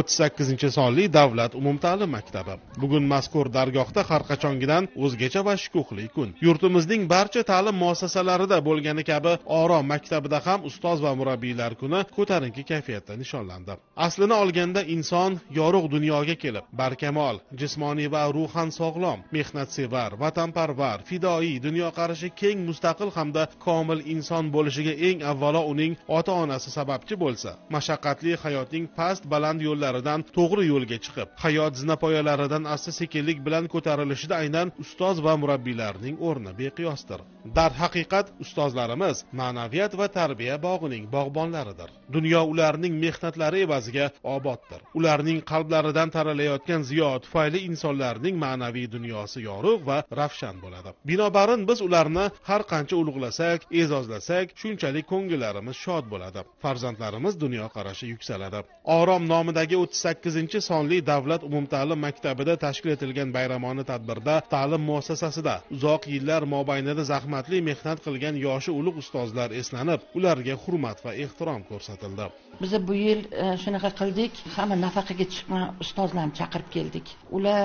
38-sonli davlat umumta'lim maktabi. Bugun mazkur dargohda har qachongidan o'zgacha va shukuhli kun. Yurtimizning barcha ta'lim muassasalarida bo'lgani kabi Orom maktabida ham ustoz va murabbiylar kuni ko'tarinki kayfiyatda nishonlandi. Aslini olganda inson yorug' dunyoga kelib, barkamol, jismoniy va ruhan sog'lom, mehnatsevar, vatanparvar, fidoyi, dunyoqarashi keng, mustaqil hamda komil inson bo'lishiga eng avvalo uning ota-onasi sababchi bo'lsa, mashaqqatli hayotning past baland yo'llaridan to'g'ri yo'lga chiqib, hayot zinapoyalaridan asta-sekinlik bilan ko'tarilishida aynan ustoz va murabbiylarning o'rni beqiyosdir. Darhaqiqat ustozlarimiz ma'naviyat va tarbiya bog'ining bog'bonlaridir. Dunyo ularning mehnatlari evaziga oboddir. Ularning qalblaridan taralayotgan ziyo tufayli insonlarning ma'naviy dunyosi yorug' va ravshan bo'ladi. Binobarin biz ularni har qancha ulug'lasak, e'zozlasak, shunchalik ko'ngillarimiz shod bo'ladi. Farzandlarimiz dunyoqarashi yuksaladi. Orom nomidagi 38-sonli davlat umumta'lim maktabida tashkil etilgan bayramona tadbirda ta'lim muassasasida uzoq yillar mobaynida zahmatli mehnat qilgan yoshi ulug' ustozlar eslanib, ularga hurmat va ehtirom ko'rsatildi. Biz bu yil shunaqa qildik, hamma nafaqaga chiqqan ustozlarni chaqirib keldik. Ular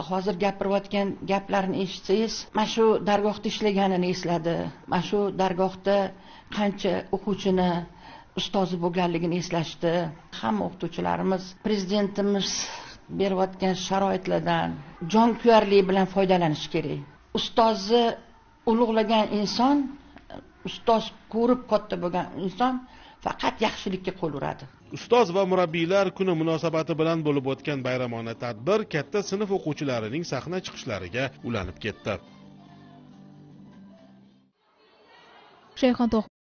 hozir gapirayotgan gaplarini eshitsangiz, mana shu dargohda ishlaganini esladi. Mana shu dargohda qancha o'quvchini ustozi bo'lganligini eslashdi. Hamma o'qituvchilarimiz prezidentimiz berayotgan sharoitlardan jonkuyarlik bilan foydalanish kerak. Ustozni ulug'lagan inson, ustoz ko'rib katta bo'lgan inson faqat yaxshilikka qo'l uradi. Ustoz va murabbiylar kuni munosabati bilan bo'lib o'tgan bayramona tadbir katta sinf o'quvchilarining sahna chiqishlariga ulanib ketdi. Shayxontohur.